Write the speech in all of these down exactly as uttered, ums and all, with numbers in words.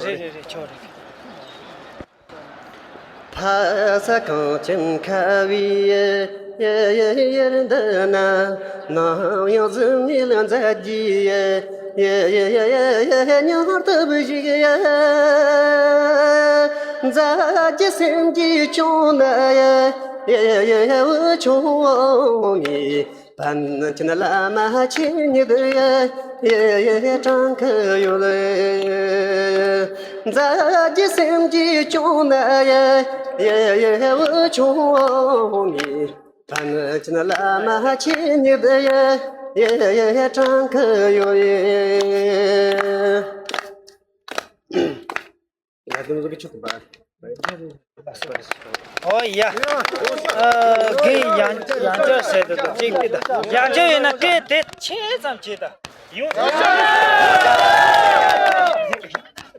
རེད་རེད་རེད། ཆོག་རེད། ཕ་ས་གངས་ཅན་ཁ་བའི་ཡུལ་འདི་ན། ནམ་ཡང་གཟུགས་མེད་ལ་མཛའ་རྒྱུའི་ཉམས་ལྟ་བུ་ཞིག་མཛའ་རྒྱུ་སེམས་ཀྱི་ཅོང་ན་འུ་ཆུང་ངུའི། པཎ་ཆེན་བླ་མ་ཁྱེད་ཉིད་ཡེ་ཡེ་དྲང་གི་ཡོད། མཛའ་རྒྱུ་སེམས་ཀྱི་ཅོང་ན་ཡེ་ཡེ་འུ་ཆུང་ངུའི། པཎ་ཆེན་བླ་མ་ཁྱེད་ཉིད་ཡེ་ཡེ་དྲང་གི་ཡོད། ཡ་དེ་ཚོ་གི་ཆུ་དུ་བ། ཨོ་ཡ། ཨ། གི་ཡང་ཡང་བསྐྱར་ཟེར་དུ་འདུག་གཅིག་པི་ད། ཡང་བསྐྱར་ཡིན་ན་སྐད་དེ་ཆེ་ཙམ་བྱེད་ད། ཡོང་།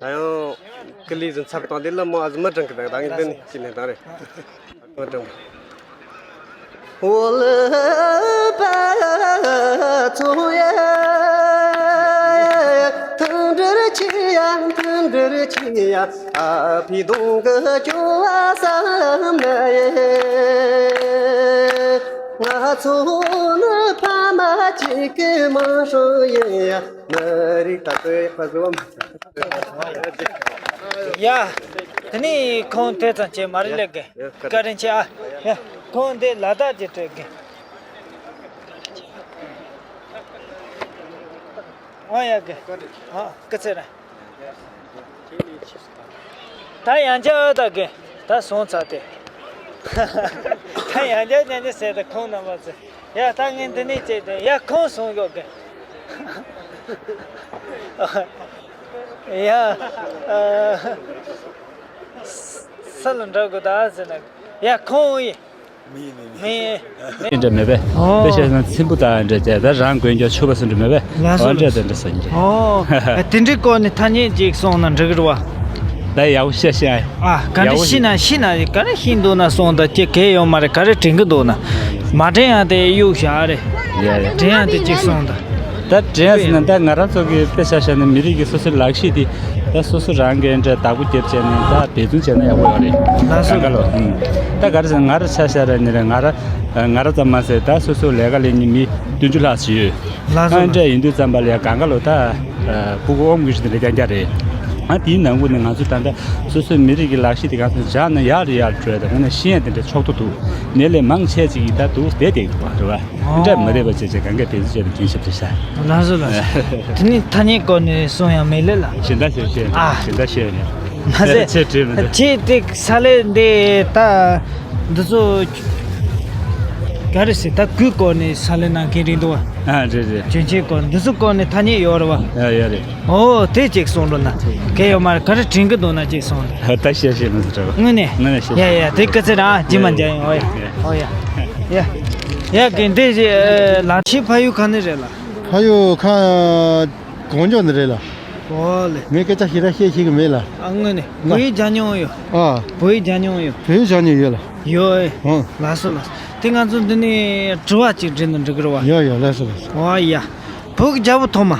ད་ཡང་ཀི་ལི་ཟིན་ཚར་བཏང་དེ་ལ་མོ་ཨ་ཟི་མ་དྲང་གི་ད་ད་ངས་འདི་ནི་ཅི་ནས་དང་རེད། མ་དྲང་། འོ་ལེ་པ་ཚོ་ཡ། ཐང་འབྲེལ་ཆེ་ཡ། ཐང་འབྲེལ་ཆེ་ཡ། ཨ་ཕི་གདོང་གི་སྐྱོ་བ་བསམ་ན་ཡེ། ང་ཚོ་ནི་ཕ་མ་གཅིག་གི་མིང་སྲིང་ཡིན་ཡ། མི་རིགས་ད་ལྟའི་ཕ་གི་བ་མ། ཡ། དེ་ནི་ཁོང་དེ་ཙམ་བྱས་མ་རེད་ལེ་གི། བཀའ་དྲིན་ཆེ་ཨ། ཡ། ཁོང་འདི་ལ་དྭགས་ཀྱི་སྤྲད་གི། ཨོ་ཡ་གི། ཨ་སྐུ་ཚེ་རིང་། ད་ཡང་བསྐྱར་ཨོ་ད་གི། ད་སོང་ཚར་ཏེ། ད་ཡང་བསྐྱར་ཉན་ཉན་ཟེར་ཏེ་ཁོང་རྣམ་པ་ཚོ། ཡ་ད་ངས་འདི་ནས་བྱས་ཏེ་ཡ་ཁོང་སོང་ཡོད་གི། ཡ། ཨ། ས་ལ་འགྲོ་དགོས་ད་ཟེར་ན། ཡ་ཁོང་ཡི། མི། དེ་འདྲ་མེད་པས། ཨོ། དཔེ་བཤད་ན་ཚེམ་བུ་དང་འདྲ་བྱས་ད་རང་དགོན་རྒྱ་ཆོས་པ་སུ་འདྲ་མེད་པས། ལགས་སོ། ཨོ་འདྲ་ལགས་སོ། དེ་འདྲ་ཟེར་གྱི་རེད། ཨོ། དེ་འདྲའི་སྐོར་ནས་ཐ་སྙད་ཅིག་གསུངས་ན་འགྲིག་གི་རེད་བ། ད་ཡག་པོ་བཤད་བཤད་ཨ། ཨ་ག་འདྲ་ཡག་པོ་ཤི་ན་ཤི་ན་ག་རེ་ཤི་འདུག་ན་སོང་ད་ཅི་གས་ཡོད་མ་རེད། ག་རེ་དྲན་གི་འདུག་ན། མ་དྲན་ཡང་དེ་གཡུག་བཞག་རེད། ཡ་ཡ། དྲན་ཡང་དེ་ཅིག་སོང་ད། ད་དྲན་ཟེར་ན་ད་ང་རང་ཚོ་གི་དཔེ་ཆ་བཞག་ན་མི་རིགས་ཀྱི་སོ་སོའི་ལག་ཤེས་དེ་ད་སོ་སོ་རང་གི་འདྲ་བདག་པོ་རྒྱབ་བྱས་ནས་ད་འབད་བརྩོན་བྱས་ན་ཡག་པོ་ཡོད་རེད། ལགས་སོ། གང་ག་ལོ། ཨུམ། ད་ག་རེ་ཟེར་ན་ང་རང་ཆ་བཞག་ར་ནི་རེད། ང་རང་ང་རང་ཙམ་མ་ཟད་ད་སོ་སོ་ལས་ཀ་ལས་ཉིན་མི་བདུན་ཅུ་ལྷག་ཅིག་ཡོད། ལགས་སོ། ཨ་འདྲ་ཡིན་དུས་ཙམ་པ་ལ་ཡ་གང་ག་ལོ་ད་ཕྲུ་གུ་ཨོམ་གི་ཞིག་དེ་འདྲ་རྐྱང་རྐྱང་རེད། ཨ་དེའི་ནང་ཁུལ་ནས་ང་ཚོ་ད་ལྟ་སོ་སོའི་མི་རིགས་ཀྱི་ལག་ཤེས་དེ་གང་ཚོད་སྦྱངས་ན་ཡག་རེད་ཡག་རེད་འགྲོ་ཡ་ད་དངོས་གནས་ཤེས་ཡ་དེ་འདྲ་ཕྱོགས་མཐོ་འདུག་ནས་ལས་མང་ཆེ་ཅིག་གིས་ད་འདུག་བསྡད་བསྡད་འདུག་བ་རེད་བ། འདྲ་མ་རེད་པ་བྱས་བྱས་གང་ག་དེ་ཚོ་བྱས་ཏེ་དྲན་ཞབས་ཞུ་ཤག་ལགས་སོ་ལགས་སོ། དེ་ནི་ཐ་སྙད་སྐོར་ནས་གསུང་ཡང་མེད་ལེ་ལ། གཞན་དག་བཤད་བཤད་ཨ། གཞན་དག་བཤད་ནས། མ་ཟད་ཆེ་བྲིས་མི་འདུག་ཁྱེད་དེ་ས་ལེ་འདི་ད་འདི་ཚོ་ག་རེ་ཟེར་ད་གུས་སྐོར་ནས་ས་ལེ་ནང་གི་རིང་འདུག་བ། ཨ་རེད་རེད། གྱོན་ཆས་སྐོར་འདི་ཚོ་སྐོར་ནས་ཐ་སྙད་ཡོད་རེད་བ། ཨ་ཡོད་རེད། ཨོ་དེ་ཅིག་གསུང་རོགས་གནང་། གལ་ཡོད་མ་རེད་ག་རེ་དྲན་གི་འདུག་ན་ཅིག་གསུང་རོགས། ད་བཤད་བཤད་མི་འདུག་གྲོགས། དངོས་གནས། དངོས་གནས་བཤད་ཡ་ཡ་ཡ་དེ་སྐད་ཆ་རང་ཇི་མ་འཇའ་ཡིན། ཨོ་ཡ་ཨོ་ཡ་ཡ་ཡ་གི་འདི་ལ་ཆེ་ཕ་ཡུལ་ག་ནས་རེད་ལ། ཕ་ཡུལ་ཁ་གངས་ལྗོངས་ནས་རེད་ལ། ཨོ་ལེ། ངས་སྐད་ཆ་ཞེ་དྲག་བཤད་ཤེས་ཀྱི་མེད་ལ། ཨ་དངོས་གནས་ང་བོད་ཡིག་སྦྱང་མྱོང་ཡོད། ཨ། བོད་ཡིག་སྦྱང་མྱོང་ཡོད། བོད་ཡིག་སྦྱང་མྱོང་ཡོད་ལ། ཡོད་ཨེ། ཨོ། ལགས་སོ་ལགས་སོ། དེ་ང་ཚོ་འདི་ནས་དྲི་བ་ཅིག་དྲིས་ན་འགྲིག་གི་རེད་བ། ཡོད་ཡོད་ལགས་སོ་ལགས་སོ། ཨོ་ཡ། བོད་ཀྱི་རྒྱལ་པོ་ཐོག་མ།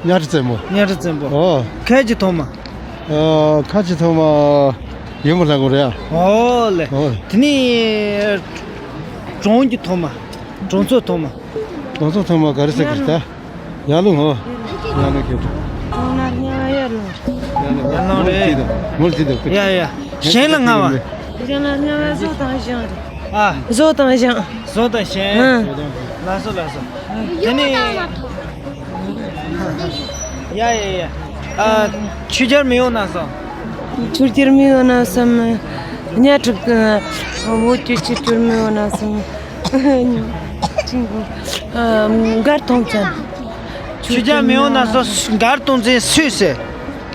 གཉའ་ཁྲི་བཙན་པོ། གཉའ་ཁྲི་བཙན་པོ། ཨོ། ཁལ་གྱི་ཐོག་མ། ཨ། ཁལ་གྱི་ཐོག་མ། ཡོན་མོ་ལྷ་མགོན་རེད་ཨ། ཨོ་ལེ། ཨོ། དེ་ནས་གྲོང་གི་ཐོག་མ། གྲོང་ཚོ་ཐོག་མ། གྲོང་ཚོ་ཐོག་མ་ག་རེ་ཟེར་གི་རེད་ད། ཡར་ཀླུང་ཧོ། ཡར་ཀླུང་ཁྱེད། གྲོང་ན་སྙ་ཡར་ལུང་། ཡར་ཀླུང་ཡར་ཀླུང་རེད། མུལ་ཙི་དང་། ཡ་ཡ། གཞན་ལ་ང་བ། གཞན་ལ་སྙ་བ་བཟོ་དང་ཞང་རེད། ཨ། བཟོ་དང་ཞང་། བཟོ་དང་ཞང་། ཨ། ལགས་སོ་ལགས་སོ། དེ་ནས། ཡ་ཡ་ཡ། ཨ། ཆོས་རྒྱལ་མི་ཡོང་ན་བསམ། ཆོས་རྒྱལ་མི་ཡོང་ན་བསམ། གཉའ་ཁྲི། བོད་ཀྱི་ཆོས་རྒྱལ་མི་ཡོང་ན་བསམ། ཨ། མགར་སྟོང་བཙན། ཆོས་རྒྱལ་མི་ཡོང་ན་སོ་མགར་སྟོང་བཙན་སུས་ཟེར།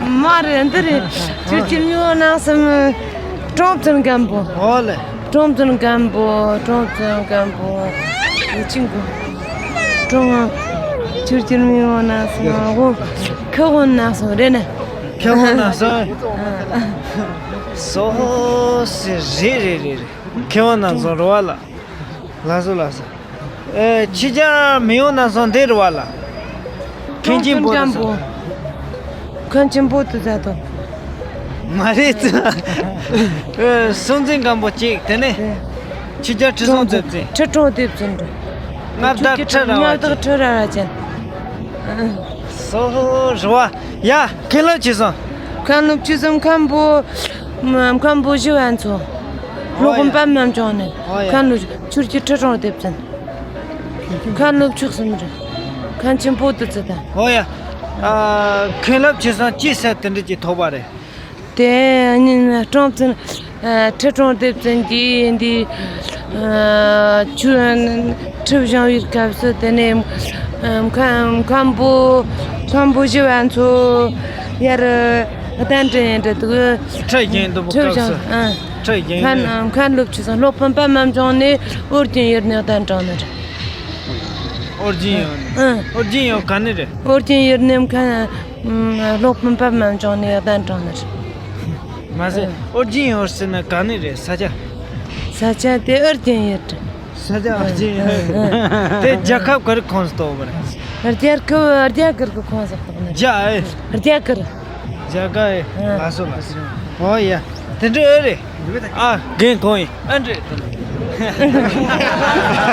མ་རེད་འདི་རེད། ཆོས་རྒྱལ་མི་ཡོང་ན་སོ་ཀྲོང་བཙན་སྒམ་པོ། ཨོ་ལེ། ཀྲོང་བཙན་སྒམ་པོ་ཀྲོང་བཙན་སྒམ་པོ། ཆིང་གོ། ཀྲོང་། ཆོས་རྒྱལ་མི་ཡོང་ན་སོ་ཁ་ཝོན་ན་སོ་རེད་ན། ཁ་ཝོན་ན་སོ། སོ་སི་རེད་རེད་རེད་རེད། ཁེ་ཝང་ནང་སོང་རུ་བ་ལ། ལགས་སོ་ལགས་སོ། ཨེ་ཕྱི་རྒྱལ་མི་ཡོང་ནང་སོང་དེ་རུ་བ་ལ། མཁན་ཆེན་པོ་ལ་སོང་། མཁན་ཆེན་པོ་དུ་ཟ་དོ། མ་རེད། སྲོང་བཙན་སྒམ་པོ་གཅིག་དེ་ནས་ཆོས་རྒྱལ་ཁྲི་སྲོང་ལྡེ་བཙན། ཁྲི་སྲོང་ལྡེ་བཙན་རེད། མངའ་བདག་ཁྲི་རལ་པ་ཅན། མངའ་བདག་ཁྲི་རལ་པ་ཅན། སོ་རེད་བ། ཡ། མཁན་སློབ་ཆོས་གསུམ། མཁན་སློབ་ཆོས་གསུམ། མཁན་པོ། མཁན་པོ་ཞི་བ་འཚོ། སློབ་དཔོན་པདྨ་འབྱུང་གནས། ཨོ་ཡ། མཁན་སློབ་ཆོས་རྒྱལ་ཁྲི་སྲོང་ལྡེ་བཙན། མཁན་སློབ་ཆོས་གསུམ་རེད། མཁན་ཆེན་པོ་ཏི་ཙི་དང་། ཨོ་ཡ། ཨ། མཁན་སློབ་ཆོས་གསུམ་ཅི་ཟེར་དེ་འདྲ་ཅིག་ཐོགས་པ་རེད། དེ་ནི་སྲོང་བཙན། ཨ། ཁྲི་སྲོང་ལྡེ་བཙན་གྱིས་འདི། ཨ། ཆོས། ཁྲི་བཞེངས་པའི་སྐབས་སུ་དེ་ནས། ཨ། མཁན། མཁན་པོ། མཁན་པོ་ཞི་བ་འཚོ་ཡར་གདན་འདྲེན་ཡིན་འདྲ་འདུག་ཁྲི་བཞེངས་འདུག་ཁྲི་སྐབས་སུ། བཞེངས། ཨ། ཁྲི་བཞེངས་མཁན། འདུག་མཁན་སློབ་ཆོས་གསུམ། སློབ་དཔོན་པདྨ་འབྱུང་གནས་ཨོ་རྒྱན་ཡུལ་ནས་གདན་དྲངས་ནི་རེད། ཨོ་རྒྱན་ཡུལ། ཨ། ཨོ་རྒྱན་ཡུལ་ག་ནས་རེད། ཨོ་རྒྱན་ཡུལ་ནས་མཁན། ཨ། སློབ་དཔོན་པདྨ་འབྱུང་གནས་གདན་དྲངས་ནི་རེད། མ་ཟད། ཨོ་རྒྱན་ཡུལ་ཟེར་ན་ག་ནས་རེད། ས་ཆ། ས་ཆ་དེ་ཨོ་རྒྱན་ཡུལ་རེད། ས་ཆ་ཨོ་རྒྱན་ཡུལ། དེ་རྒྱལ་ཁབ་ག་རེ་ཁོངས་སུ་གཏོགས་པ་རེད། རྒྱལ་ཁབ། རྒྱ་གར་གྱི་ཁོངས་སུ་གཏོགས་ནི་རེད། རྒྱ། ཨེ། རྒྱ་གར། རྒྱ་གར། ཨེ། ཨ། ལགས་སོ་ལགས་སོ། ཨོ་ཡ། དེ་འདྲ་ཨེ་རེད། ཨ། རྒན་ཁོང་ཡིན། ཨ། འདྲེ།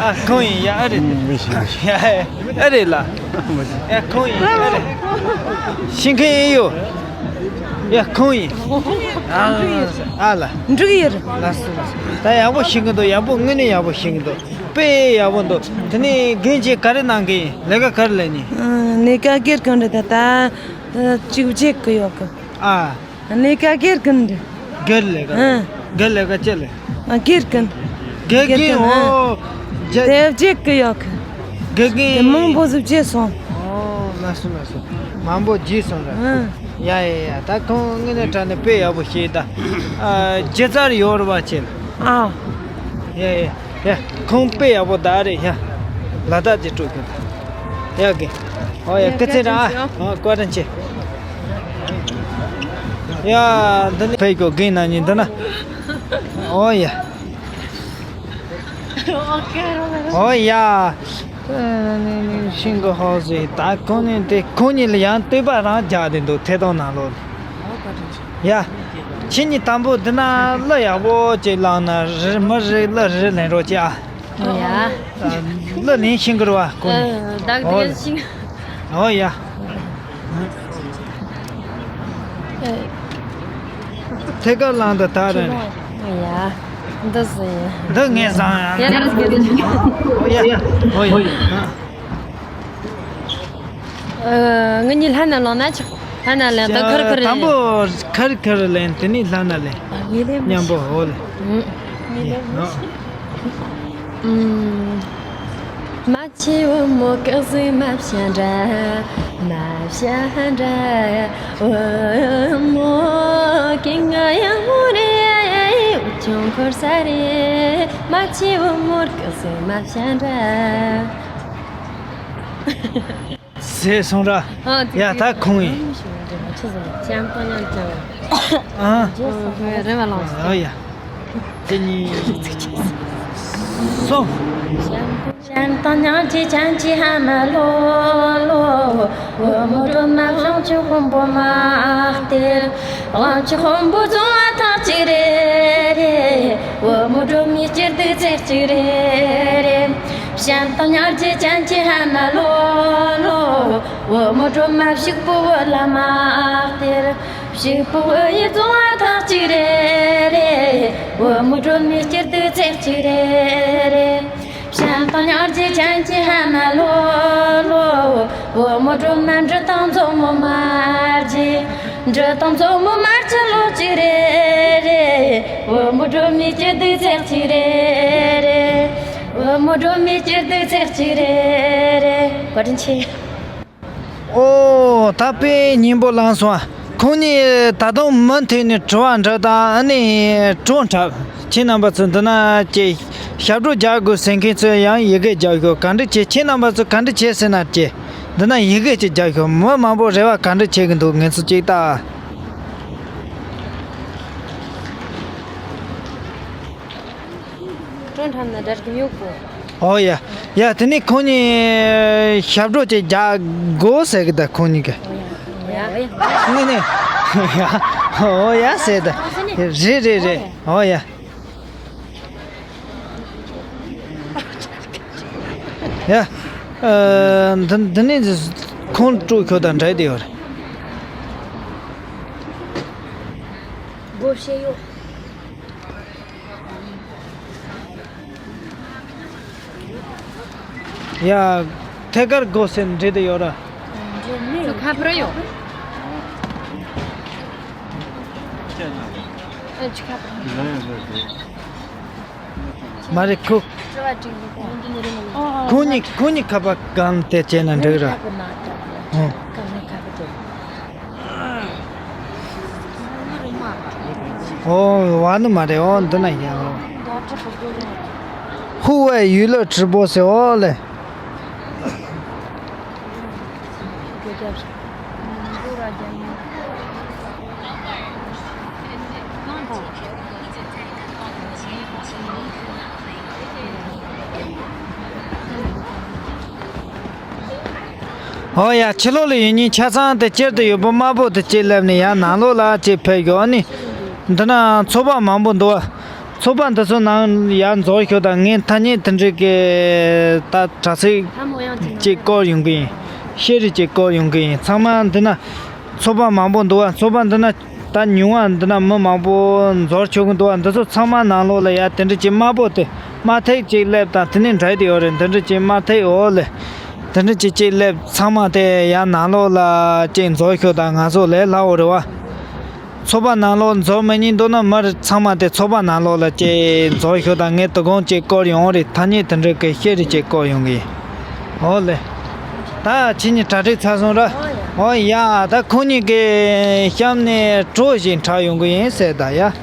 ཨ། ཁོང་ཡིན། ཡ། ཨ་རེད། ཡ། ཨ་རེད་ལ། ཡ། ཁོང་ཡིན། ཨ་རེད། ཤེས་མཁན་ཡིན་ཡོད། ཡ། ཁོང་ཡིན། ཨ་ལ། འགྲིག་ཡོད། ལགས་སོ་ལགས་སོ། ད་ཡག་པོ་ཤེས་ཀྱི་འདུག་ཡག་པོ། དངོས་གནས་ཡག་པོ་ཤེས་ཀྱི་འདུག་དཔེ་ཡག་པོ་འདུག་དེ་ནས་རྒན་ཁྱེད་ག་རེ་གནང་གི་ཡིན། ལས་ཀ་ག་རེ་ལས་ནི། ཨ། ལས་ཀ་སྒེར་གྱི་རེད། ད་ད་ཅིག་བྱེད་ཀྱི་ཡོད་གི། ཨ། ལས་ཀ་སྒེར་གྱི་རེད། སྒེར་ལས་ཀ། ཨ། སྒེར་ལས་ཀ་ཅི་ལས། ཨ། སྒེར་གྱི། དགེ་རྒན། ཨོ། དེ་བརྗེད་ཀྱི་ཡོད་གི། དགེ་རྒན། དེ་མང་པོ་ཟིག་བརྗེད་སོང་། ཨོ། ལགས་སོ་ལགས་སོ། མང་པོ་བརྗེད་སོང་ར། ཨ། ཡ་ཡ་ཡ། ད་ཁོང་དངོས་གནས་དྲང་གནས་དཔེ་ཡག་པོ་ཤེས་ད། ཨ། སྒྱུ་རྩལ་ཡོད་རེད་བ་ཁྱེད། ཨ། ཡ་ཡ་ཡ། ཁོང་དཔེ་ཡག་པོ་ད་རེད་ཡ། ལ་དྭགས་ཀྱི་སྤྲོ་ཁྱོད་ད། ཡ་གི། ཨོ་ཡ། སྐུ་ཚེ་རིང་ཨ། ཨ། བཀའ་དྲིན་ཆེ། ཡ། འདི་ནི་ཕེབས་ཀྱོ་རྒན་རྣམ་གཉིས་འདི་ན། ཨོ་ཡ། ཨོ་ཡ། ཤིང་གི་ཧོ་ཟེ། ད་ཁོང་གཉིས་དེ། ཁོང་གཉིས་ལ་ཡང་བསྟོད་པ་རང་རྒྱག་བསྡད་འདུག་ཐད་གཏོང་ནང་ལོགས་ལ། ཡ། ཁྱེད་གཉིས་དང་པོ་འདི་ན་གླུ་ཡག་པོ་ཅིག་བླངས་ན་རི། མི་རེ་གླུ་རེ་ལེན་རོགས་བྱེད་ཨ། ཡ། གླུ་ལེན་ཤེས་ཀྱི་རེད་བ་ཁོང་གཉིས། ཨ། བདག་ཨོ་ལེ། དེ་ཤིང་། ཨོ་ཡ། ཨེ། ཐད་ཀར་ལངས་དང་ད་རེད། ཡ། འདི་ཟེར། འདི་ངས་བཟང་ཡ། ཡ། ཨོ་ཡ། ཨོ་ཡ། ཨ། ངེད་གཉིས་ལྷན་ན་ལངས་ན་ཆོག་ལྷན་ན་ལངས་ད་ཁར་ཁར། དང་པོ་ཁར་ཁར་ལེན། དེ་ནས་ལྷན་ན་ལེན། ཨ། ངས་ལེན་མི་མཉམ་པོ། ཤེས། ཨོ་ལེ། ཨུ། ངས་ལེན་མི་ཤེས། ཨུམ། མ་ཆེ་བུ་མོ་སྐུ་གཟུགས་མ་བྱ་འདྲ། མ་བྱ་འདྲ། བུ་མོ་སྐུ་ང་ཡང་མོ་རེད། འུ་ཆུང་འཁོར་ས་རེད། མ་ཆེ་བུ་མོ་སྐུ་གཟུགས་མ་བྱ་འདྲ། ཟེར་སོང་ར། ཨ། ཡ། ད་ཁོང་ཡིན། ཅམ་པ་ཉམས་ཅང་། ཨ། རེ་བ་ལངས་སོང་། ཨ་ཡ། དེ་གཉིས། སོང་། ཅན་དང་ཉང་ཅི་ཅན་ཅི་ཧ་མ་ལོ་ལོ། བུ་མོ་སྒྲོལ་མ་གླང་ཆེན་དཔོན་པོ་མ་སྟེར། གླང་ཆེན་དཔོན་པོ་རྫོང་བ་ཐག་གཅིག་རེ་རེ། བུ་མོ་སྒྲོལ་མའི་སྐྱིད་སྡུག་ཚེགས་གཅིག་རེ་རེ། ཞན་དང་ཉར་གྱི་ཅན་གྱི་ཧ་མ་ལོ་ལོ། བུ་མོ་སྒྲོལ་མ་ཕྱུག་པོ་བུ་ལ་མ་སྟེར། ཕྱུག་པོ་བུ་ཡི་རྫོང་བ་ཐག་གཅིག་རེ་རེ། བུ་མོ་སྒྲོལ་མའི་སྐྱིད་སྡུག་ཚེགས་གཅིག་རེ་རེ། ཞན་དང་ཉར་གྱི་ཅན་གྱི་ཧ་མ་ལོ་ལོ། བུ་མོ་སྒྲོལ་མ་འབྲི་དང་མཛོ་མོ་དམར་གྱི། འབྲི་དང་མཛོ་མོ་དམར་གྱི་ལོ་གཅིག་རེ་རེ། བུ་མོ་སྒྲོལ་མའི་སྐྱིད་སྡུག་ཚེགས་གཅིག་རེ་རེ། བུ་མོ་སྒྲོལ་མའི་སྐྱིད་སྡུག་ཚེགས་གཅིག་རེ་རེ། བཀའ་དྲིན་ཆེ། ཨོ། ད་དཔེ་སྙན་པོ་བླངས་སོང་ཨ། ཁོང་གཉིས་ད་དུང་མུ་མཐུད་ནས་དྲི་བ་འདྲི་དང་། ཨ་ནི་དྲང་འཁྲབ། ཁྱེད་རྣམ་པ་ཚོ་འདི་ན་ཅིག་ཞབས་བྲོ་རྒྱག་དགོས་ཟེར་མཁན་ཚོས་ཡང་ཡི་གེ་རྒྱག་ཤོག་ག་འདྲ་བྱེད། ཁྱེད་རྣམ་པ་ཚོ་ག་འདྲ་བྱེད་ཟེར་ན་ཅིག་འདི་ན་ཡི་གེ་ཅིག་རྒྱག་ཤོག་མི་མང་པོ་རེ་བ་ག་འདྲ་བྱེད་ཀྱི་འདུག་ངེད་ཚོ་ཅིག་ལྟ། དྲང་འཁྲབ་ན་འདྲ་གི་མྱུག་པོ། ཨོ་ཡ། ཡ། དེ་ནས་ཁོང་གཉིས་ཞབས་བྲོ་ཅིག་རྒྱག་དགོས་ཟེར་གི། ད་ཁོང་གཉིས་ཀྱི། ཨོ་ཡ། ཨོ་ཡ། ནི་ནི། ཡ། ཨོ་ཡ་ཟེར་ད། རེད་རེད་རེད། ཨོ་ཡ། ཡ། ཨ། འདི་འདི་ནི་ཁོང་སྤྲོ་ཁྱོད་དང་འདྲ་དེ་ཡོད་རེད། སྒོ་ཕྱེ་ཡོད། ཡ། ཐད་ཀར་སྒོ་ཟེར་འདྲེ་དེ་ཡོད་ར། ཁ་པར་ཡོད། ཨ་ཅི་ཁ་པར། མ་རེད་ཁོ། ཁོ་གཉིས་ཁོ་གཉིས་ཁ་པར་གང་དེ་བྱས་ན་འགྲིག་ར། ཨོ། ཨོ་བ་ནི་མ་རེད། ཨོ་འདི་ན་ཡ། ཧུ་ཝེ་ཡུས་ལོ་ཁྲི་པོ་ཟེར། ཨོ་ལེ། ཨོ་ཡ། ཕྱི་ལོགས་ལ་ཡོད་མཁན་ཆ་ཚང་དེ་དཀྱིལ་དུ་ཡོད་པ་དམར་པོ་དེ་གཅིག་སླེབས་ནས་ཡར་ནང་ལོགས་ལ་གཅིག་ཕེབས་ཤོག་ཨ་ནི། འདི་ན་ཚོགས་པ་མང་པོ་འདུག་བ། ཚོགས་པ་འདི་ཚོ་ནང་ཡར་འཛུལ་ཤོག་དང་། ངས་ཐ་སྙད་དེ་འདྲ་གི་ད་དྲ་ཚིགས་གཅིག་བསྐོར་ཡོང་གི་ཡིན། ཤེས་རིག་ཅིག་བསྐོར་ཡོང་གི་ཡིན། ཚང་མ་འདི་ན་ཚོགས་པ་མང་པོ་འདུག་བ། ཚོགས་པ་འདི་ན་ད་ཉུང་བ་འདི་ན་མི་མང་པོ་འཛུལ་ཆོག་གི་འདུག་བ། འདི་ཚོ་ཚང་མ་ནང་ལོགས་ལ་ཡར་དེ་འདྲ་ཅིག་དམར་པོ་དེ་དམར་ཐིག་ཅིག་སླེབས་དང་། དེ་ནས་འདྲ་དེ་ཡོད་རེད། འདི་འདྲ་ཅིག་དམར་ཐིག། འོ་ལེ། དེ་འདྲ་ཅིག་ཅིག་སླེབས། ཚང་མ་དེ་ཡར་ནང་ལོགས་ལ་ཅིག་འཛུལ་ཤོག་དང་། ང་ཚོ་ལས་སླ་བོ་རེད་བ། ཚོགས་པ་ནང་ལོགས་འཛུལ་མི་ཉན་འདུག་ན་མི་ཚང་མ་དེ་ཚོགས་པ་ནང་ལོགས་ལ་ཅིག་འཛུལ་ཤོག་དང་། ངས་དོ་དགོང་ཅིག་བསྐོར་ཡོང་རེད། ཐ་སྙད་དེ་འདྲ་གི་ཤེས་རིག་ཅིག་བསྐོར་ཡོང་གི། ཨོ་ལེ། ད་ཁྱེད་གཉིས་གྲ་སྒྲིག་ཚར་སོང་ར། ཨོ་ཡ། ད་ཁོང་གཉིས་ཀྱི་གཤམ་ནས་གྲོ་ཞིག་འཁྲབ་ཡོང་གི་ཡིན་ཟེར་ད་ཡ།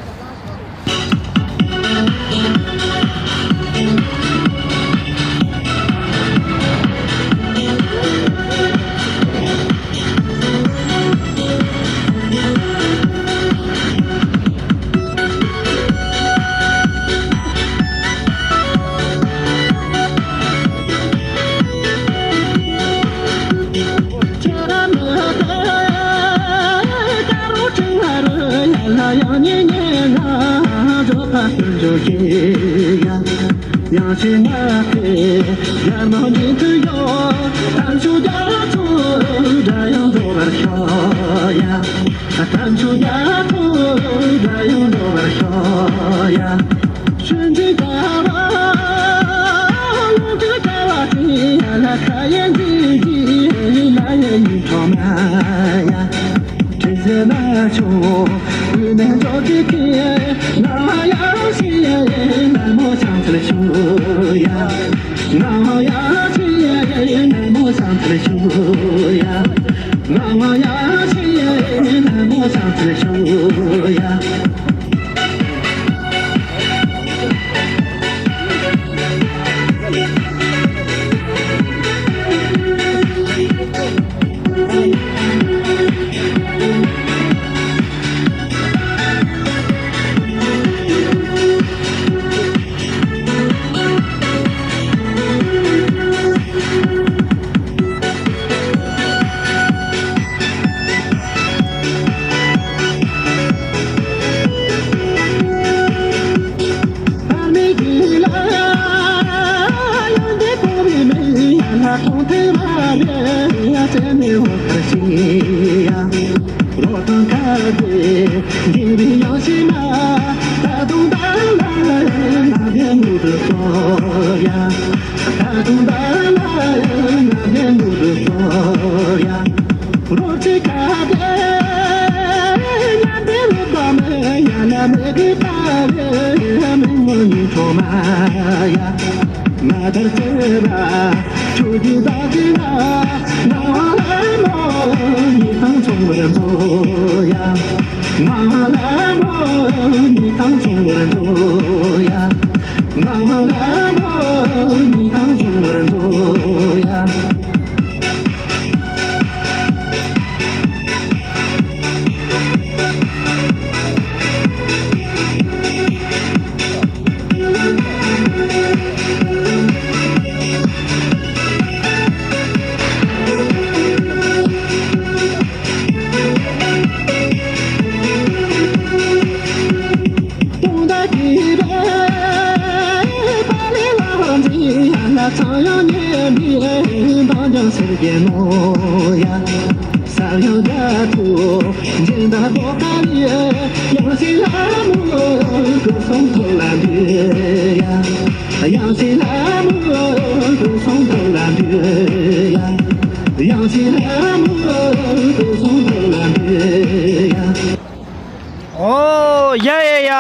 ཨོ་ཡ་ཡ་ཡ།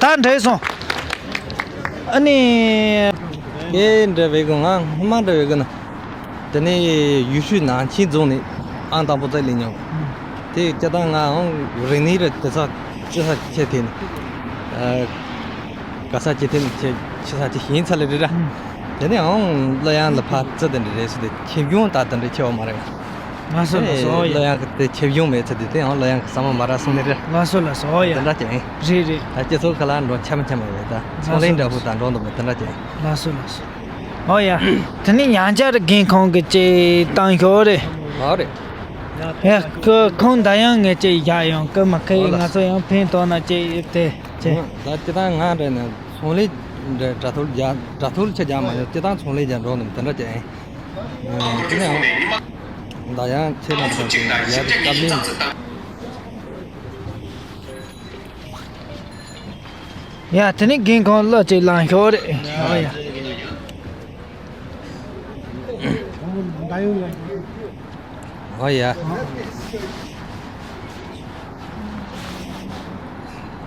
ད་འགྲིག་སོང་། ཨ་ནི། ངས་འདྲ་བའི་གི་ང་སྔོན་མ་འདྲ་བའི་གི་ན། དེ་ནས་ཡུལ་ཤུལ་ནང་ཆེན་རྫོང་ནས་ཨང་དང་པོ་རྩེ་ལེན་མྱོང་། དེ་སྤྱིར་བཏང་ང་ཨང་རིག་གནས་ར་དེ་ཚོ་ཅི་ས་ཁྱེད་དེ་ནི། ག་ས་ཅི་དེ་ནི་ཁྱེད་ཆི་ས་ཅི་ཤེས་ཚ་ལེ་རེད་ར། དེ་ནས་ཨང་གླུ་དབྱངས་ལ་ཕར་རྩེ་དེ་འདྲ་རེད་ཟེར་ཏེ་ཁྱེད་གྱོང་ད་དེ་འདྲ་ཆེ་བ་མ་རེད། ལགས་སོ་ལགས་སོ། ཨོ་ཡ། གླུ་དབྱངས་ཀྱི་དེ་ཁྱེད་གྱོང་མེད་ཚེ་དེ་དེ་ཨང་གླུ་དབྱངས་ཀྱི་ས་མ་མ་ར་སོང་ནི་རེད། ལགས་སོ་ལགས་སོ། ཨོ་ཡ། དེ་འདྲ་ཅན། རེད་རེད། ད་སྤྱི་ཚོགས་ཁ་ལ་འགྲོ་འཆམ་འཆམ་རེད་ད། ལགས་སོ་ཚོང་ལས་ལགས་སོ། འདྲ་པོ་དང་འགྲོ་འདུག་མེད་དེ་འདྲ་ཅན། ལགས་སོ་ལགས་སོ། ཨོ་ཡ། དེ་ནི་ཉང་ཆར་རྒན་ཁོང་གི་ཅིག་བཏང་ཤོག་རེད། ཨོ་རེད། ཡ་ཁོ་ཁོང་ད་ཡང་ངས་ཅིག་བཞག་ཡོང་ཀི་མ་ཁི། ཨོ་ལགས། ང་ཚོ་ཡང་ཕན་ཐོགས་ན་ཅིག་དེ་ཅིག་ད་སྤྱི་བཏང་ང་འདྲ་ན་ཚོང་ལས་འདྲ་དྲ་ཐོལ་རྒྱག་དྲ་ཐོལ་ཆ་རྒྱག་མ་ཡོང་སྤྱི་བཏང་ཚོང་ལས་རྒྱག་འགྲོ་འདུག་མེད་དེ་འདྲ་ཅན། ཨ། དེ་ནས་ཡང་ད་ཡང་ཁྱེད་རྣམ་ཚོ་གི་ཡར་བཀའ་མོལ། ཡ་དེ་ནས་རྒན་ཁོང་གླུ་ཅིག་བླངས་ཤོག་རེད། ཨོ་ཡ། ཨོ་ཡ།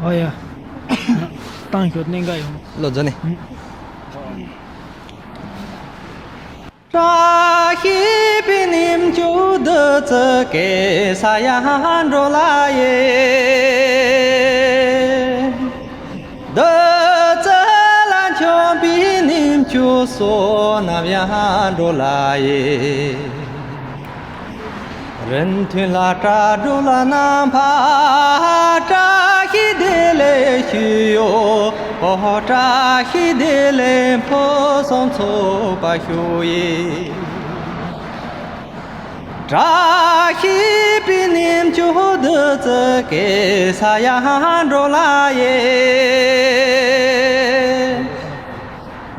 ཨོ་ཡ། བཏང་ཤོག་གནད་འགག་ཡོང་། བློ་རྫོགས་ནས། བཀྲ་ཤིས་པའི་རྣམ་ཅོ་བདུད་རྩི་གེ་སར་ཡང་འགྲོ་ལ་ཡེ། བདུད་རྩི་ལ་འཆམ་པའི་རྣམ་ཅོ་བསོད་ནམས་ཡང་འགྲོ་ལ་ཡེ། རིན་མཐུ་ལ་གྲགས་འགྲོ་ལ་རྣམ་པར་བཀྲ་ཤིས་བདེ་ལེགས་ཞུ་ཡོ། ཨོ་བཀྲ་ཤིས་བདེ་ལེགས་ཕུན་སུམ་ཚོགས་པ་ཞུ་ཡེ། བཀྲ་ཤིས་པའི་རྣམ་ཅོ་བདུད་རྩི་གེ་སར་ཡང་འགྲོ་ལ་ཡེ།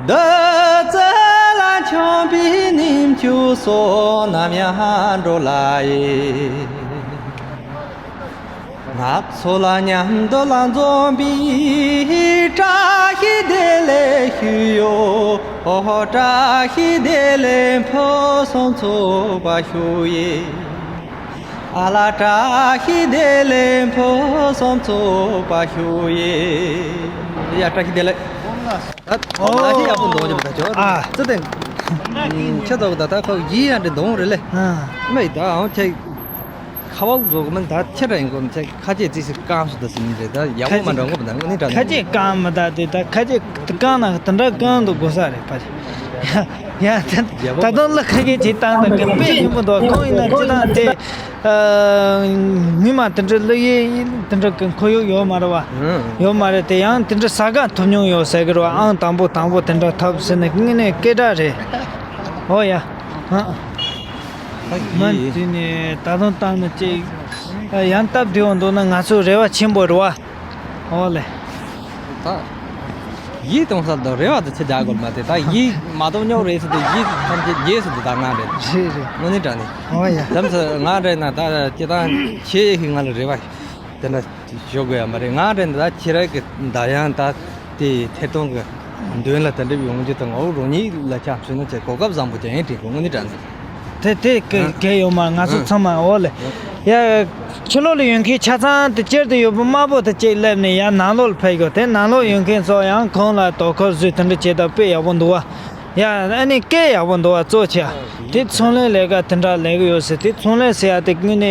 བདུད་རྩི་ལ་འཆམ་པའི་རྣམ་ཅོ་བསོད་ནམས་ཡང་འགྲོ་ལ་ཡེ། སྔགས་ཕྱོགས་ལ་ཉམས་རྟོགས་ལ་འཛོམས་པའི་བཀྲ་ཤིས་བདེ་ལེགས་ཞུ་ཡོ། ཨོ་བཀྲ་ཤིས་བདེ་ལེགས་ཕུན་སུམ་ཚོགས་པ་ཞུ་ཡེ། ཨ་ལ་བཀྲ་ཤིས་བདེ་ལེགས་ཕུན་སུམ་ཚོགས་པ་ཞུ་ཡེ། ཡ་བཀྲ་ཤིས་བདེ་ལེགས། ད་ཨོ་ལ་ཤི་ཡག་པོ་འདུག་ཅེས་པ་ད་ཅོ། ཨ། ཙི་ཏན། ཁྱེད་ཚོ་ད་ད་ཁོ་ཡི་ཡ་འདྲི་འདུག་རེད་ལེ། ཨ། མེད་ད་ཨང་ཁྱེད། ཁ་བ་བཟོ་གི་མིན་ད་ཁྱེད་ར་ཡིན་གོ་ཁྱེད་ཁ་ཆེ་ཙི་སི་ཀང་སུ་ད་སི་མི་རེད་ད་ཡག་པོ་མ་འདྲ་གོ་མི་ད་དངོས་གནས་དྲང་ཁ་ཆེ་ཀང་མི་ད་དེ་ད་ཁ་ཆེ་ཀང་ན་དེ་འདྲ་ཀང་འདུག་དགོས་ས་རེད་ཕ། ཡ་ད་ད་དུང་ལ་ཁ་ཆེ་ཅིག་བཏང་ད་གི་དཔེ་ཡིན་པོ་འདུག་ཁོང་ཡིན་ན་ཅི་ད་དེ། ངུས་མ་དེ་འདྲ་ལུག་ཡེ་དེ་འདྲ་གི་ཁོར་ཡུག་ཡོད་མ་རེད་བ། ཡོད་མ་རེད་དེ་ཡང་དེ་འདྲ་ས་ག་ཐོབ་མྱོང་ཡོད་ཟེར་གི་རེད་བ། ཨང་དང་པོ་དང་པོ་དེ་འདྲ་ཐོབ་ཟེར་ནས་དངོས་གནས་སྐད་གྲགས་རེད། ཨོ་ཡ། ཨ། ད་མ་གི་དེ་ནས་ད་དུང་བཏང་ན་ཅིག་ཡང་སྟབས་བདེ་བོ་འདུག་ན་ང་ཚོ་རེ་བ་ཆེན་པོ་རེད་བ། ཨོ་ལེ། ད། ཡིད་གཏོང་ས་དང་རེ་བ་དང་ཆེ་རྒྱ་གོལ་མ་དེ་ད་ཡིད་མ་གཏོང་མྱོང་རེད་ཟེར་ཏེ་ཡིད་ཐམས་ཅད་རྒྱས་སུ་དུ་ད་ང་རེད། རེད་རེད། དངོས་གནས་དྲང་གནས། ཨོ་ཡ། དམ་ཚིག་ང་རེད་ན་ད་སྤྱི་བཏང་ཆེ་ཡི་ང་ལ་རེ་བ་དེ་འདྲ་ཞོག་དགོས་ཡ་མ་རེད། ང་རེད་ན་ད་ཁྱེད་རང་གི་ད་ཡང་ད་དེ་ཐད་གཏོང་གི་མདུན་ལ་དེ་འདྲ་ཡོང་རྒྱུ་དང་ངོ་བོ་རང་ཉིད་ལ་ཆ་མཚོན་ན་ཆེ་གོ་སྐབས་བཟང་པོ་ཅན་ཡིན་དྲན་གོ་དངོས་གནས་དྲང་གནས། དེ་དེ་ག་ག་ཡོད་མ་ང་ཚོ་ཚང་མ་འོ་ལེ། ཡ། ཕྱི་ལོགས་ལ་ཡོད་མཁན་ཆ་ཚང་དེ་སྤྱིར་དུ་ཡོད་པ་དམར་པོ་དེ་གཅིག་སླེབས་ནས་ཡར་ནང་ལོགས་ལ་ཕེབས་དགོས་དེ་ནང་ལོགས་ཡོད་མཁན་ཚོ་ཡང་ཁོང་ལ་དོ་ཁུར་བཟོས་དེ་འདྲ་བྱེད་སྟབས་དཔེ་ཡག་པོ་འདུག་བ། ཡ་ཨ་ནི་སྐད་ཡག་པོ་འདུག་བ་གཙོ་ཆེ། དེ་ཚོང་ལས་ལས་ཀ་དེ་འདྲ་ལས་ཀྱི་ཡོད་ཟེར་དེ་ཚོང་ལས་ཟེར་ཡ་དེ་དངོས་གནས་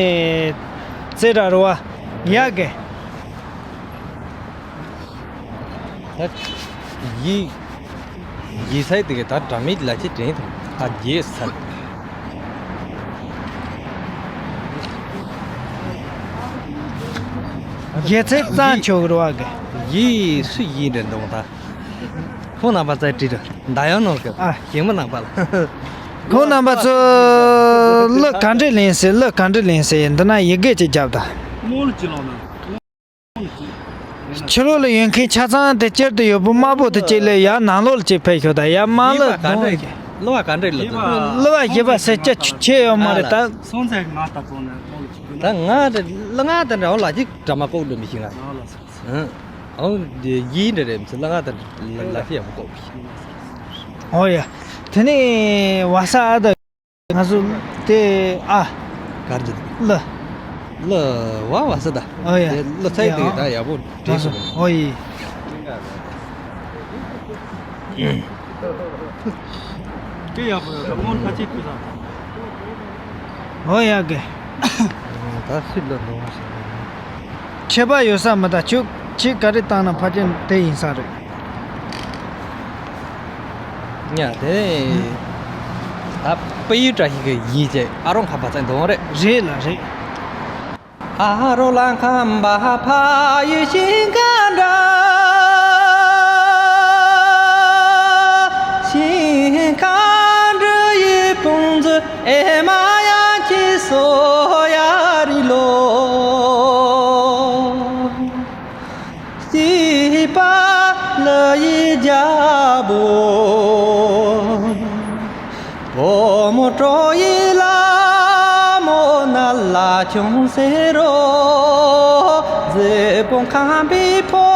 རྩེ་དྲག་རེད་བ། ཡ་གི། ད་ཡིད་ཡིད་ཚད་དེ་ག་ད་དྲ་མིག་ལ་ཅི་དྲན་དང་ད་རྒྱས་ཚད། རྒྱས་ཚད་གཙང་ཆོག་རེད་བ་གི། ཡིད་སུ་ཡིད་འདྲ་འདུག་ད། ཁོང་རྣམ་པ་ཚོས་བྲིས་རེད་ད་ཡང་ནོར་གི། ཨ། ཞིང་མི་རྣམ་པ་ལ། ཁོང་རྣམ་པ་ཚོ་གླུ་ག་འདྲས་ལེན་ཟེར་གླུ་ག་འདྲས་ལེན་ཟེར་འདི་ན་ཡི་གེ་ཅིག་བརྒྱབ་ད། ཕྱི་ལོགས་ལ་ཡོད་མཁན་ཆ་ཚང་དེ་སྤྱིར་དུ་ཡོད་པོ་དམར་པོ་དེ་གཅིག་ལས་ཡར་ནང་ལོགས་ལ་གཅིག་ཕེབས་ཤོག་ད་ཡར་དམར་ལ་གདོང་། གླུ་བ་ག་འདྲ་ལ་དུ། གླུ་བ་ཞེས་པ་ཟེར་རྒྱུ་ཆེ་ཡོད་མ་རེད་ད། སོང་ཚེ་ང་ལྟ་བུ་ནས་ཁོང་གི་ད་ང་དེ་གླུ་ང་དེ་འདྲ་བ་ལ་ཅིག་འདྲ་མ་ལྐོག་འགྲོ་མི་ཤེས་ང་། ང་ལ་སོང་ཚེ། ཨང་། ཨང་། དེ་ཡིན་འདྲ་རེད་མི་ཚེ་གླུ་ང་དེ་ལ་ལ་ཤེས་ཡག་པོ་ལྐོག་མི་ཤེས། ཨོ་ཡ། དེ་ནས་བ་ས་ཨ་ད། ང་ཚོ་དེ་ཨ། གར་གྱི་ལ། ལ་བ་བ་ས་ད། ཨོ་ཡ། དེ་ལ་ཚའི་དེ་ད་ཡག་པོ་བྲིས་སོང་། ཨོ་ཡི། ཀེ་ཡག་པོ་ཡོད་ད་མོར་ཁ་ཅིག་ཕུལ་ས། ཨོ་ཡ་གེ། ད་སྲིད་ལ་འགྲོ་བ་ཞིག་ཡིན། ཁྱད་པར་ཡོད་ས་མི་ད་ཁྱོད་ཁྱེད་ག་རེ་བཏང་ན་ཕལ་ཆེར་དེ་ཡིན་ས་རེད། ཉ་དེ་ད་དཔལ་ཡུལ་བཀྲ་ཤིས་ཀྱི་ཡིད་ཅེས་ཨ་རོང་ཁ་པ་ཙན་དོང་རེད། རེད་ལ་རེད། ཨ་རོ་ལ་ཁམས་པ་ཕ་ཡུལ་ཞིང་ཁ་འདྲ། ཞིང་ཁ་འདྲ་ཡི་བོང་ཚོ་ཨེ་མ་ཡ་ཁྱི་སོ་ཡ་རི་ལོ། སྐྱིད་པ་ལ་ཡི་རྒྱལ་པོ། བུ་མོ་སྤྲོ་ཡི་ལ་མོ་ན་ལ་ཁྱུང་སེ་རོ། མཛེས་པོ་ཁམས་པའི་ཕོ་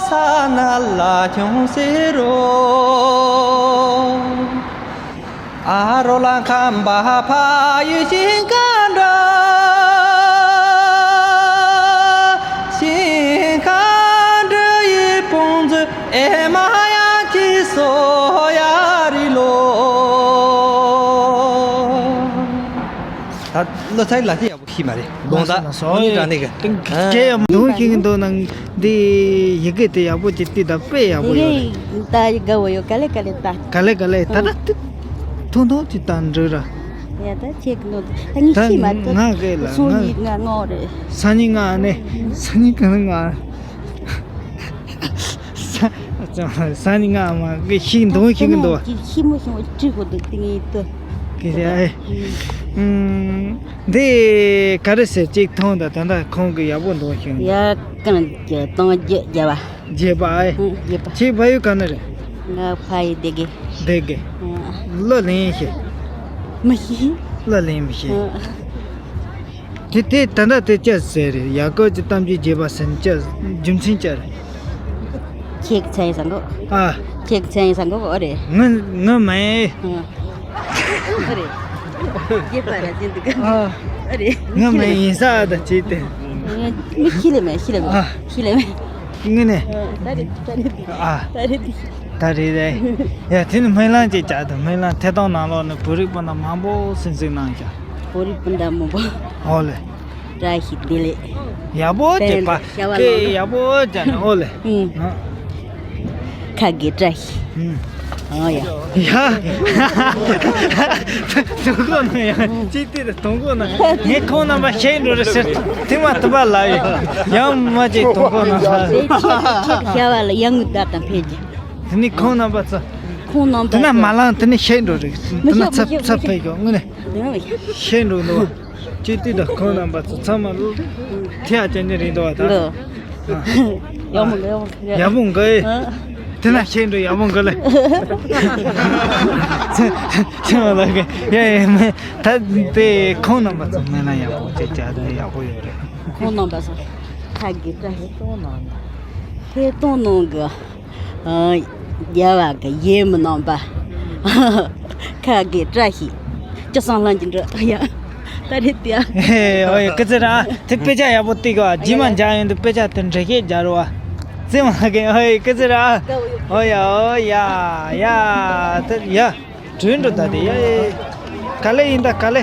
ས་ན་ལ་ཁྱུང་སེ་རོ། ཨ་རོ་ལ་ཁམས་པ་ཕ་ཡུལ་ཞིང་ཁ་འདྲ། ཞིང་ཁ་འདྲ་ཡི་བོང་ཚོ་ཨེ་མ་ཡ་ཁྱི་སོ་ཡ་རི་ལོ། ད་ལོ་ཚའི་ལ་ཅི་ཡག་པོ་ཤེས་མ་རེད། དགོངས་དག་ལགས་སོ། ཨོ་ཡེ། ཀྲང་ནི་གི། ཨ། སྐད་ཡག་མདུང་ཤེས་ཀྱི་འདུག་ནང་འདི་ཡི་གེ་དེ་ཡག་པོ་ཅིག་བཏུས་དང་དཔེ་ཡག་པོ་ཡོད་རེད། ད་ཡི་གེ་བོ་ཡོད་ག་ལེ་ག་ལེ་ལྟ། ག་ལེ་ག་ལེ་ད་ད་ཐུང་ཐུང་ཅིག་བཏང་འགྲོ་ར། ཡ་ད་ཁྱེད་ཀྱི་ནོ་ད་ངས་ཤེས་མ་ཐུབ། ང་གི་ལ་སང་ཉིན་ང་ངོ་རེད། སང་ཉིན་ང་ནི་སང་ཉིན་ག་ལེ་ང་། ས་ས་ནི་ང་མ་གི་ཤིག་འདོན་ཤིག་འདོན། ཤི་མོ་ཤི་མོ་ཅི་གོ་འདུག་ཏིང་ཡིན་ཏོ། གི་རེད་ཨེ། ཨུམ། འདི་ག་རེ་ཟེར་ཅིག་མཐོང་ད་ད་ད་ཁོང་གི་ཡག་པོ་འདོན་ཤིག་འདོན། ཡ་གང་གི་གཏོང་རྒྱུ་རྒྱ་བ། རྒྱས་པ་ཨེ། ཨུམ། རྒྱས་པ། ཁྱེད་ཕ་ཡུལ་ག་ནས་རེད། ང་ཕ་ཡུལ་སྡེ་དགེ། སྡེ་དགེ། ཨུམ། གླུ་ལེན་ཤེས། མི་ཤེས། གླུ་ལེན་མི་ཤེས། ཨུམ། དེ་དེ་ད་ལྟ་དེ་ཅི་ཟེར་རེད། ཡ་ཀོ་གི་གཏམ་རྒྱུད་རྒྱས་པ་ཟེར་ཅི་རྒྱུ་མཚན་ཅི་རེད། ཁྱེད་ཀྱི་མཚན་ཡིན་ས་གོ། ཨ། ཁྱེད་ཀྱི་མཚན་ཡིན་ས་གོ་ཨོ་རེད། ངི་ངི་མིན། ཨ། ཨོ་རེད། རྒྱས་པ་ར་ཅན་འདུག་ག་ཨ། ཨོ་རེད། ངི་མིན་ཡིན་ས་ད་ཅི་དེ། མི་ཤི་ལེ་མེ་ཤི་ལེ་མེ། ཨ། ཤི་ལེ་མེ། ངི་ནས། ཨ། ད་རེད་ད་རེད་འདུག་ཨ། ད་རེད་འདུག་ད་རེད་རེད། ཡ་དེ་ནི་སྨོན་ལམ་ཅིག་བྱ་དང་། སྨོན་ལམ་ཐད་གཏོང་ནང་ལོགས་ནས་བོད་རིགས་སྤུན་ཟླ་མང་པོ་སེམས་གཟིགས་གནང་བྱ། བོད་རིགས་སྤུན་ཟླ་མང་པོ། ཨོ་ལེ། བཀྲ་ཤིས་བདེ་ལེགས། ཡག་པོ་བྱས་པ། ཕན་ཐོགས་ཤ་བ་ལ། ཡག་པོ་བྱས་ནས་ཨོ་ལེ། ཨུམ། ཨ། ཁ་དགེ་བཀྲ་ཤིས། ཨུམ། ཨོ་ཡ། ཡ། དུང་གོ་ན་ཡ། ཅི་སྟེ་དུང་གོ་ན། ངས་ཁོང་རྣམ་པ་ཤེས་འགྲོ་རེད་ཟེར། དེ་མ་ཐུབ་པ་ལ་ཡོད། ཡང་མ་ཅིག་དུང་གོ་ན། ཁྱེད་ཁྱེད་ཤ་བ་ལ་ཡང་ངུ་ད་དང་ཕེབས་ཀྱི། དེ་ནི་ཁོང་རྣམ་པ་ཚོ། ཁོང་རྣམ་པ་དེ་ན་ཚོ། མ་ལངས་དེ་ནི་ཤེས་འགྲོ་རེད། མི་དེ་ན་ཤེས་ཚབ་མི་ཤེས་ཚབ་ཕེབས་ཀྱོ་ངུ་ནས། དེ་ན་མི་ཤེས། ཤེས་འགྲོ་འདུག་བ། ཅི་སྟེ་ད་ཁོང་རྣམ་པ་ཚོ་ཚང་མ་ལོ། ཐེ་ཡ་ཅན་ཅན་རེད་འདུག་བ་ད། འདུག་ཡག་མོ་འགའ་ཡག་མོ་འགའ། ཡག་མོ་འགའ་ཡེ། ཨ། དེ་ན་ཤེས་འགྲོ་ཡག་མོ་འགའ་ལེ། ཚེ་ཚེ་མ་ལ་གི་ཡ་ཡ་མེ་ད་དེ་ཁོང་རྣམ་པ་ཚོ་མེད་ན་ཡག་པོ་ཅིག་བྱ་དེ་ཡག་པོ་ཡོད་རེད། ཁོང་རྣམ་པ་ཚོ་ཁ་གི་ད་ཧེ་ཏོང་ནང་ཧེ་ཏོང་ནང་གི། ཨ། རྒྱལ་བ་གི་ཡེ་མི་རྣམ་པ། ཁ་གི་བཀྲ་ཤིས། ཅི་སང་ལྷན་གྱི་འདྲི་ཡ། ད་རེད་དེ། ཨོ་ཡ་ཀི་ཙི་ར། དེ་དཔེ་ཆ་ཡག་པོ་ཏིག་ག་རྗེས་མ་མཇལ་ཡོང་དུས་དཔེ་ཆ་དེ་འགྲེལ་བཤད་རྒྱག་རོགས་བ། ཙི་མ་གི་ཨོ་ཡ་ཀི་ཙི་ར། ཨོ་ཡ་ཨོ་ཡ་ཡ་དེ་ཡ། དྲུང་འགྲོ་ད་དེ་ཡ་ཡ། ག་ལེ་ཡིན་ད་ག་ལེ།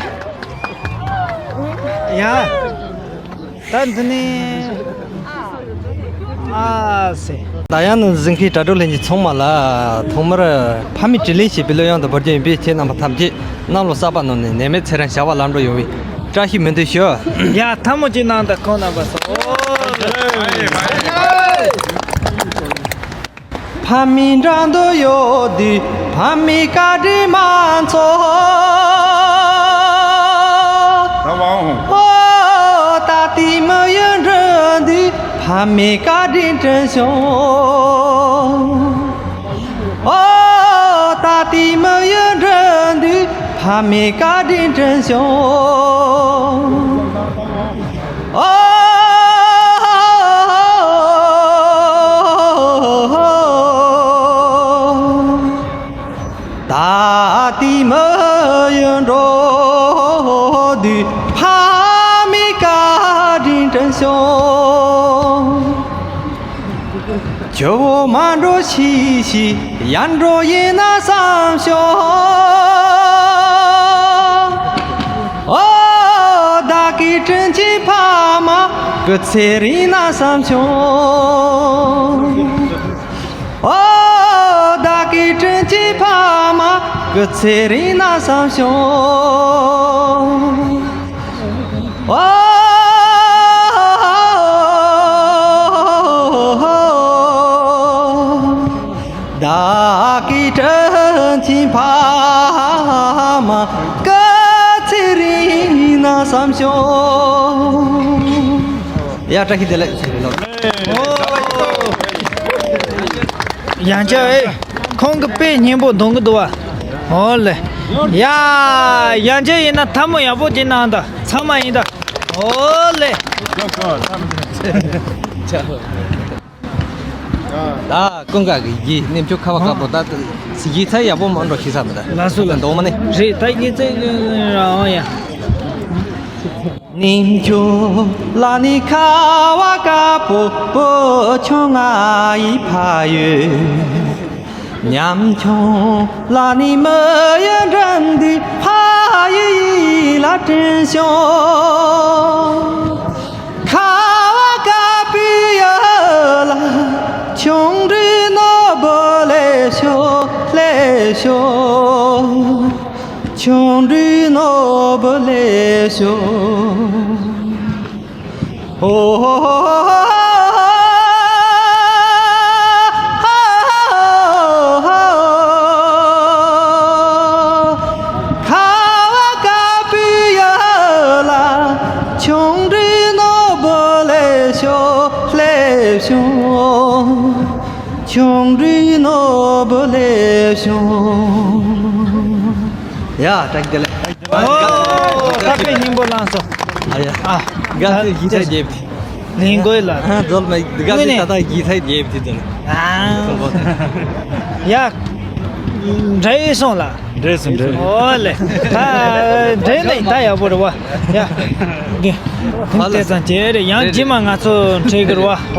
ཡ། ད་འདི་ནི། ཨ་སེ། ད་ཡང་ནི་གཟིགས་མཁན་དྲ་གྲོགས་ལྷན་རྒྱས་ཚང་མ་ལ་ཐོག་མར་ཕ་མའི་དྲིན་ལན་ཞེས་པའི་གླུ་དབྱངས་དང་བོར་རྒྱུ་ཡིན་པས། ཁྱེད་རྣམ་པ་ཐམས་ཅད་གནམ་ལོ་གསར་པ་ནང་ནས་ནད་མེད་ཚེ་རིང་བྱ་བ་ལམ་འགྲོ་ཡོང་བའི་བཀྲ་ཤིས་སྨོན་འདུན་ཞུ། ཡ་ཐལ་མོ་ཅིག་གནང་དང་ཁོང་རྣམ་པ་ཚོ། ཕ་མའི་འགྲམ་དུ་ཡོད་དུས་ཕ་མའི་བཀའ་དྲིན་མ་ཚོར། ཨོ་ད་ལྟའི་མི་ཡུལ་འགྲོ་དུས་ཕ་མའི་བཀའ་དྲིན་དྲན་བྱུང་། ཨོ་ད་ལྟའི་མི་ཡུལ། ཕ་མའི་བཀའ་དྲིན་དྲན་ཞིང་། ཨོ། ད་ལྟའི་མི་ཡུལ་འགྲོ་དུས་ཕ་མའི་བཀའ་དྲིན་དྲན་ཞིང་། ཇོ་བོ་མ་འགྲོ་ཤི་ཤི་ཡར་འགྲོ་ཡིན་ན་བསམ་ཞིང་། ཨོ། བདག་གི་དྲིན་ཆེན་ཕ་མ་སྐུ་ཚེ་རིང་ན་བསམ་ཞིང་། ཨོ། བདག་གི་དྲིན་ཆེན་ཕ་མ་སྐུ་ཚེ་རིང་ན་བསམ་ཞིང་། ཨོ། བདག་གི་དྲིན་ཆེན་ཕ་མ་སྐུ་ཚེ་རིང་ན་བསམ་ཞིང་། ཡ། བཀྲ་ཤིས་བདེ་ལེགས། ཨོ། ཡང་བསྐྱར་ཨེ། ཁོང་གི་དཔེ་སྙན་པོ་འདོན་གི་འདུག་བ། ཨོ་ལེ། ཡ། ཡང་བསྐྱར་ཡིན་ན་ཐལ་མོ་ཡག་པོ་ཅིག་གནང་དང་། ཚང་མ་ཡིན་ད། ཨོ་ལེ། ད་ཀུན་དགའ་གི་ཡི་གེ་རྣམ་དཔྱོད་ཁ་བ་དཀར་པོ། ད་ཡིག་ཚད་ཡག་པོ་མ་འགྲོ་ཤི་ས་མི་ད། ལགས་སོ་ལགས། འདོགས་མ་ནི། རེད། ད་ཡིག་ཚད་རང་ཡ། རྣལ་འབྱོར་ལ་ནི་ཁ་བ་དཀར་པོ་བུ་ཆུང་ང་ཡི་ཕ་ཡུལ། ཉམ་ཆུང་ལ་ནི་མི་ཡུལ་འགྲིམ་དུས་ཕ་ཡུལ་ཡིད་ལ་དྲན་ཞིང་། ཁ་བ་དཀར་པོའི་ཡུལ་ལ་ཆུང་དུས་ནོར་བུ་ལེགས་ཤོག་ལེགས་ཤོག་ཆུང་དུས་ནོར་བུ་ལེགས་ཤོག་ཨོ། ཁ་བ་དཀར་པོའི་ཡུལ་ལ་ཆུང་དུས་ནོར་བུ་ལེགས་ཤོག་ལེགས་ཤོག་ཆུང་དུས་ནོར་བུ་ལེགས་ཤོག་ཡ། བཀྲ་ཤིས་བདེ་ལེགས། ཨོ། ད་དཔེ་སྙིང་པོ་བླངས་སོང་། ཨ་ཡ། ཨ། དགའ་སེ་ཡིད་ཚད་རྒྱས་པ་དེ། ལིང་གོས་ལ། ཨ། རྫོལ་མ་དགའ་སེ་ད་ལྟ་ཡིད་ཚད་རྒྱས་པ་དེ་རྫོལ། ཨ། ཡ། འདྲ་ཡི་སོང་ལ། འདྲ་སོང་འདྲ། ཨོ་ལེ། ད་འདྲ་ནི་ད་ཡག་པོ་རེད་བ། ཡ། དེ་ཙང་བྱས་རེད། ཡང་རྗེས་མ་ང་ཚོ་འཕྲད་ཀྱི་རེད་བ།